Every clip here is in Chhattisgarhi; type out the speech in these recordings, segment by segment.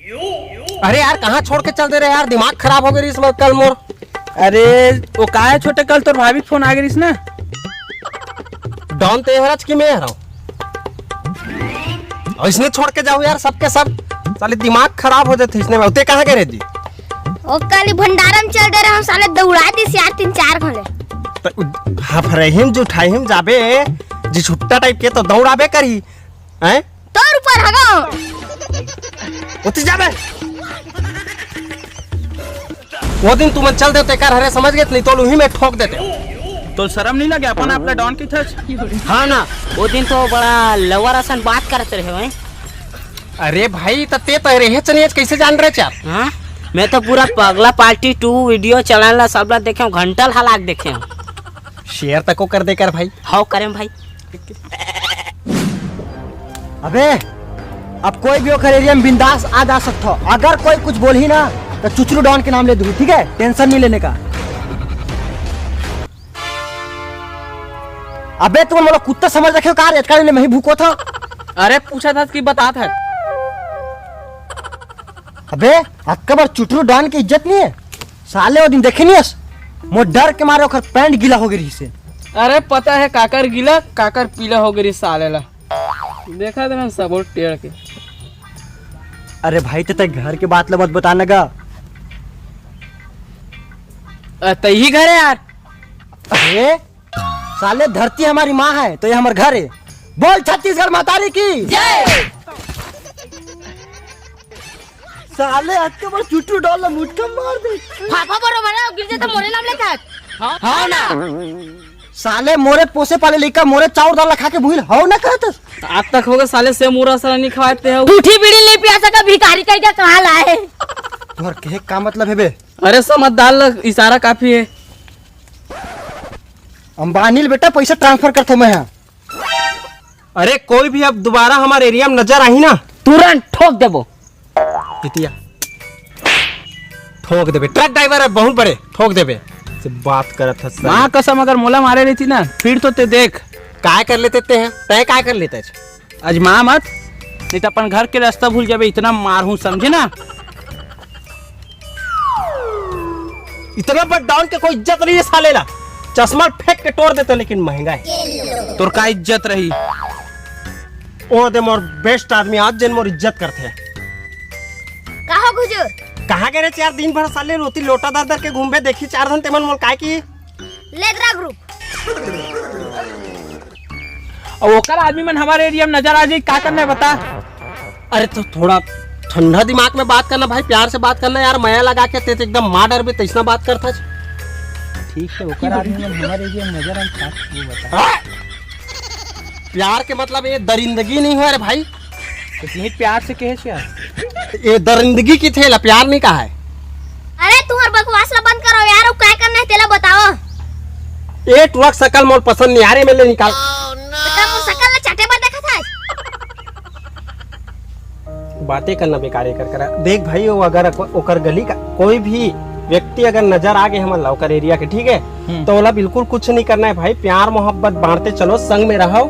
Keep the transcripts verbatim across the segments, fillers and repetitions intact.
अरे यार, कहाँ छोड़ के चल दे रहे यार, दिमाग खराब हो गई इस वक्त कल मोर। अरे, वो का है छोटे, कल तोर भाभी के फोन आ गई ना। डॉन ते हरच कि मैं हरव? और इसने छोड़ के जाओ यार, सबके सब। साले दिमाग खराब हो जाते इसने में। ते कहाँ गए रे जी? ओ, काली भंडारा में चल दे रहे हम, साले दौड़ा दिस यार, तीन चार घले। तो हफरहिम जुठाहिम जाबे, जी छुट्टा टाइप के तो दौड़ाबे करी, हैं? तोर ऊपर हगो। उठी जाबे। वो दिन तुमन चल देते कर हरे, समझ गए? नहीं तो लूही में ठोक देते। तो शर्म नहीं लगे, अपन आपला डॉन की थच? हाँ ना। वो दिन तो बड़ा लवर असन बात करते रहे हो, हैं? अरे भाई, त ते तो रहे चनियच, कैसे जान रहे चार? हाँ, मैं तो पूरा पगला पार्टी टू वीडियो चलाने ला, सबला देखे हूँ, घंटा हलाक देखे हूँ। शेयर तको कर दे कर भाई। हाव करें भाई। अबे, अब कोई भी ओकर एरिया में बिंदास आ जा सकता हो। अगर कोई कुछ बोलही ना, तो चुचरू डॉन के नाम ले दूँ, ठीक है? टेंशन नहीं लेने का। अबे, तुम लोग कुत्ता समझ रखे हो का रे? अतका दिन ले मैं ही भूखो था। अरे, पूछा था कि बतात है। अबे, अतका बार चुटरू डॉन की इज्जत नहीं है? साले वो दिन देखे नहीं हस? मोर डर के मारे ओकर पैंट गीला हो गई रही से। अरे, पता है काकर गीला, काकर पीला हो गई रही साले ला। देखा था ना सबो टेढ़ के। अरे भाई, ते, ते घर के बात ला मत बताना गा। अ, ते ही घर है यार। अरे, साले, धरती हमारी माँ है तो ये हमार घर है। बोल छत्तीसगढ़ महतारी की। साले, अतका बार चुटरू डॉन ला मुटका मार दे। फाफा बरोबर है, गिर जाता मोरे नाम लेता है। हाँ ना। साले, मोरे पोसे पाले लइका मोरे चाउर दाल ला खा के भूल हो ना कहत। आज तक होगा साले, से मुरा साला नहीं खवाते हो। झूठी बीड़ी नहीं पिया सका, भिखारी कह के कहाँ लाए? तोहर कहे का मतलब है बे? अरे, समझदार ला इशारा काफी है। अंबानी ले बेटा, पैसा ट्रांसफर करथो मैं हा। अरे, कोई भी अब दोबारा हमारे एरिया में नजर आही ना, तुरंत ठोक देबो। पितिया, ठोक देबे। ट्रक ड्राइवर है बहुत बड़े, ठोक देबे। से बात करत हस साले। माँ कसम, अगर मोला मारे रहती ना, फिर तो ते देख। काय कर लेते ते हैं? तय काय कर लेते हैं? अजमा मत, नहीं तो अपन घर के रास्ता भूल जाबे। इतना मारहूँ, समझे ना? इतना बड़ डॉन के कोई इज्जत नहीं है साले ला। चश्मा फेंक के तोड़ देते, लेकिन महंगा है। तोर का इज्जत रही? ओ दे मोर बेस्ट आदमी आज जेन मोर इज्जत करथे। का हो गुजर? कहाँ गए रे चार दिन भर साले रोटी लोटा दर दर के घूमबे, देखी चार धन तेमन मोल काय की? लेदरा ग्रुप। अब ओकर आदमी मन हमारे एरिया में नजर आ जाई, का करना है बता? अरे तो थोड़ा ठंडा दिमाग में बात करना भाई, प्यार से बात करना यार, मया लगा के ते तो एकदम मार डरबे तैसना बात करता। ठीक है, ओकर आदमी मन हमारे एरिया में नजर आ जाई, का वो बता। हाँ? प्यार के मतलब ये दरिंदगी नहीं हो रे भाई। तो तुम प्यार से कहे छे यार। ये दरिंदगी की थेला, प्यार नहीं कहा है। अरे तुम्हार बकवास ला बंद करो यार, अब काय करना है तेला बताओ। ए टुरक सकल मोर पसंद नहीं आ रे, मेले निकाल। तो का मोर सकल ला चाटे बर देखा था? बातें करना बेकार है कर करा। देख भाई, वो अगर को-, ओकर गली का कोई भी व्यक्ति अगर नजर आ गए हमन ला ओकर एरिया के, ठीक है, हम्म। तो ओला बिल्कुल कुछ नहीं करना है भाई। प्यार मोहब्बत बांटते चलो, संग में रहो,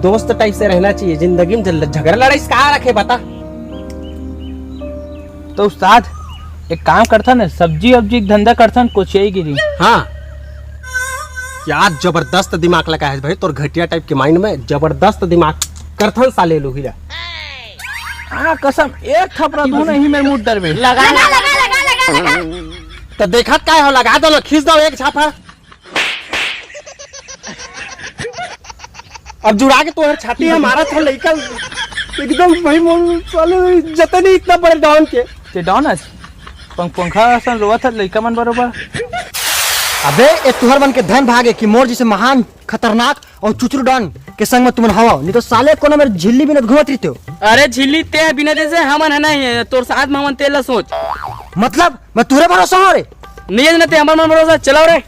दोस्त टाइप से रहना चाहिए। जिंदगी में जल-, झगड़ा लड़ाई से का रखे बता? तो उस्ताद, एक काम करथन, सब्जी वब्जी के धंधा करथन, कोचियाई गिरी। हाँ यार, जबरदस्त दिमाग लगा है भाई तोर घटिया टाइप के माइंड में, जबरदस्त दिमाग। करथन साले लोहिया। हाँ कसम, एक थपरा दूं नहीं, मेरे मुंह डर में। लगा, लगा, लगा, लगा, लगा, लगा। तो देखत काय हो, लगा दो ना, खींच दो एक झापा। अब जुड़ा के तोहर छाती है, मारा था लइका एकदम भाई, मोर साले इज्जत नहीं इतना बड़े डॉन के। ते डॉन हस? पंख-, पंखा असन रोवत हस लइका मन बरोबर। अबे, ए तुहर मन के धन भागे कि मोर जैसे महान, खतरनाक और चुचरू डॉन के संग में तुमन हवा, नहीं तो साले कोनो मेरे झिल्ली बिनत घूमत रहिते हो। अरे झिल्ली ते बिना जैसे हमन है नहीं, तोर साथ में हमन तेला सोच। मतलब, मैं तुहरे भरोसा हूँ रे? नहीं है ना ते हमर मन भरोसा, चलाओ रे।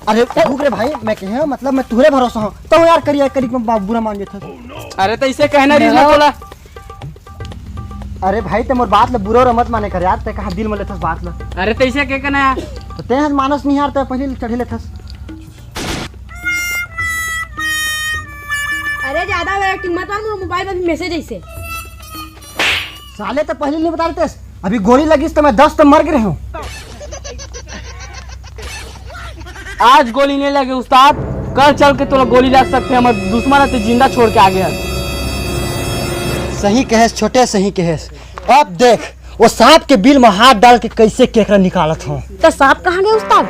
अरे रुक रे भाई, मैं कहे हूँ, मतलब मैं तुहरे भरोसा हूँ। तो यार करिया करी के बाप बुरा मान जाता। अरे तो इसे कहना रीस ना बोला। अरे भाई, ते मोर बात ल बुरा और मत माने कर यार, ते कहा दिल में लेथस बात ल। अरे तो इसे के कहना यार? तो ते हस मानस नहीं यार, ते पहले चढ़े लेथस। अरे ज्यादा ओवर एक्टिंग मत मार, मोर मोबाइल में भी मैसेज आइसे। साले तो पहले नहीं बता देते, अभी गोली लगिस त मैं दस त मर गे रहेंव। आज गोली नहीं लगे उस्ताद, कल चल के तोला गोली लग सकथे, हमर दुश्मन ह ते जिंदा छोड़ के आगे हे। सही कहेस छोटे, सही कहेस। अब देख, वो सांप के बिल में हाथ डाल के कैसे केकरा निकालत हंव। त सांप कहाँ गे उस्ताद?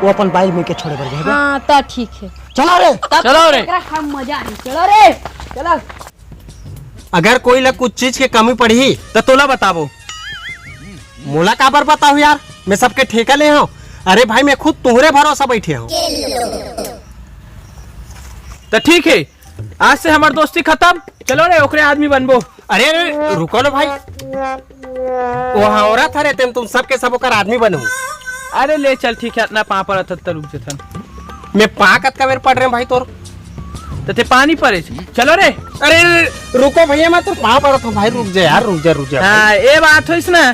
वो अपन बाइल में के छोड़े बर गे हे। हाँ, त ठीक हे। चलो रे। तब चलो रे। एकरा हम मजा आही। चलो रे। चलो। अगर कोई ला कुछ चीज के कमी पड़ही त तोला बताबो। मोला काबर बताहू यार, मैं सबके ठेका ले हंव। अरे भाई, मैं खुद तुहरे भरोसा बैठे हंव। त ठीक हे, आज से हमर दोस्ती खतम। चलो रे, ओकरे आदमी बनबो। अरे, अरे, रुको ना भाई, वो औरत हरे, तेम तुम सबके सब ओकर आदमी बनहू। अरे ले चल, ठीक हे, अतना पाँव परत हस त रुक जथन। मैं पाँव कतका बेर पड़ रहे भाई तोर? त ते पानी परे। चलो रे। अरे, रुको भैया, मैं तो पाँव पड़त हंव भाई, रुक जा यार, रुक जा, रुक जा। हाँ, ये बात होइस ना।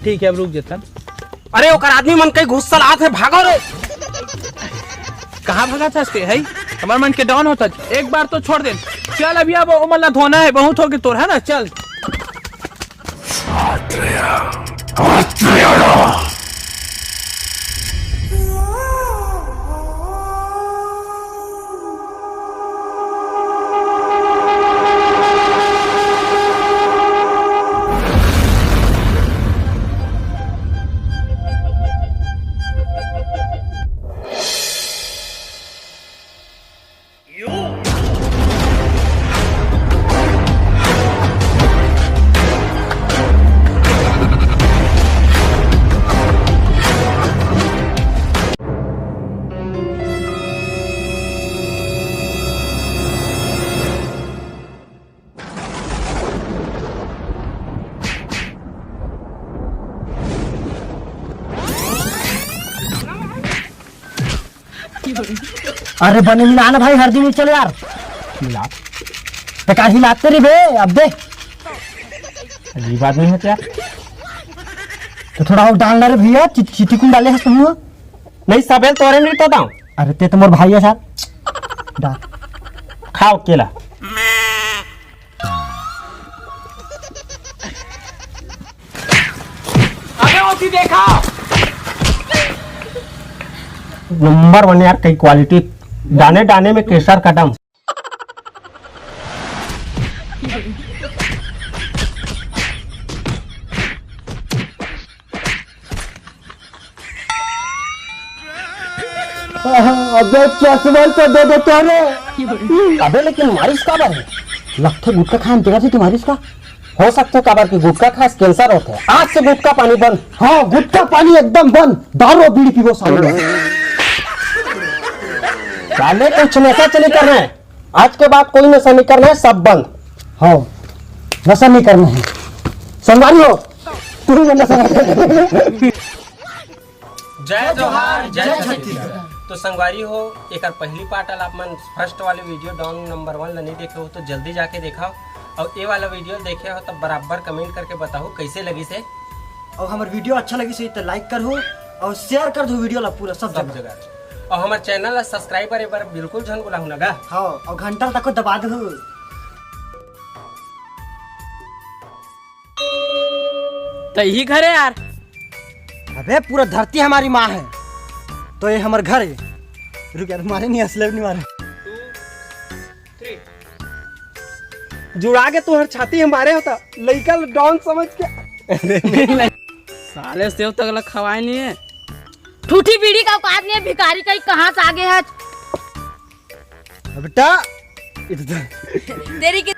ठीक हे, अब रुक जथन। अरे, ओकर आदमी मन कहीं घुस्सलात हे, भागो रे। कहाँ भगत हस ते, हई? हमर मन के डॉन होत हस। एक बार तो छोड़ दे। चल, अभी अब ओमन ला धोना हे, बहुत होगे तोर, हे ना? चल। अरे बने मिला ना भाई, हरदी मिर्च चले यार। मिला। बेकार हिलाते रे बे, अब दे। अजीब आदमी हे यार। त थोड़ा अउ डालना रे भैया, चि-, चिटिकुन डाले हस तुम। नहीं, सबेल तोरे में तो दाऊं। अरे ते तो मोर भाई हे सार। डाल। खाव केला। अबे ओती देखा। नंबर वन यार, कई क्वालिटी, दाने दाने में केसर कदम। अबे चश्मा तो दे दे तोरे। अबे लेकिन मारिस काबर हे? लगथे गुटखा खाए म तेरा से मारिस का? हो सकथे काबर कि गुटखा खास कैंसर होथे। आज से गुटखा पानी बंद। हाँ, गुटखा पानी एकदम बंद। दारू और बीड़ी पीबो साले। साले कुछ नशा चली कर रहे हैं। आज के बाद कोई नशा नहीं करना है, सब बंद। हाँ, नशा नहीं करना है। संगवारी हो, तू भी नशा नहीं करना। जय जोहार, जय छत्तीसगढ़। तो संगवारी हो, एकर पहली पार्ट ला आप मन फर्स्ट वाले वीडियो डॉन नंबर वन ला नहीं देखे हो तो जल्दी जाके देखा, और ये वाला वीडियो देखे हो तो बराबर कमेंट करके बताओ कैसे लगिस हे। और हमर वीडियो अच्छा लगिस हे तो लाइक करहु और शेयर कर दो वीडियो ला पूरा सब सब जगह। जगह। और हमर चैनल ला सब्सक्राइब करे बर बिल्कुल झन भुलाहू ना गा। हाँ, और घंटा ला तको दबा दो। त इही घर हे यार। अबे पूरा धरती हमारी माँ है, तो ये हमर घर हे। रुक यार, मारे नहीं, असले नहीं मारे। जुड़ा के तुहर छाती हमारे होता, लइका ल डॉन समझ के। साले सेव तक ला खवाए नहीं है। ठूठी बीड़ी का औकात नहीं है, भिखारी कहीं कहाँ से आगे है। अब बेटा, इधर। तेरी की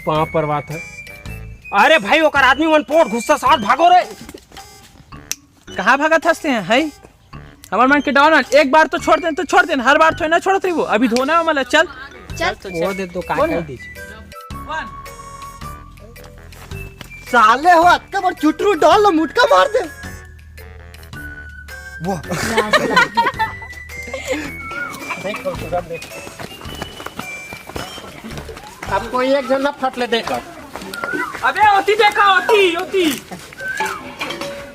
पाँव परवात हे। अरे भाई, ओकर आदमी मन पोट घुस्सा साथ भागो रे। कहाँ भागत हंसते हैं, हैं? हमर मन के डॉन, एक बार तो छोड़ देन, तो छोड़ देन, हर बार थोड़ी ना छोड़त रहिबो। अभी धोना हे हमला, चल। चल। छोड़ दे तो का कौन कर है? दीजिए। साले हो, अतका बड़ चुटरू डॉन ल मुटका मार दे। वाह। देखो, तुरंत देखो। अब कोई एक झन ना फट ले, देखो। अबे, ओती देखा, ओती, ओती।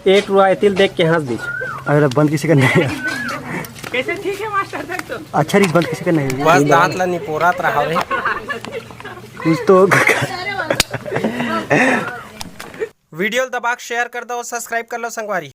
एक रुआ एतिल देख के हंस दीस। अरे, बंद किसी का नहीं है। कैसे ठीक है मास्टर, देख तो। अच्छा, रीस बंद किसी का नहीं है। बस दांत ला निपोरात रहा रे। कुछ तो होगा। वीडियो ल दबा के शेयर कर दो, सब्सक्राइब कर लो संगवारी।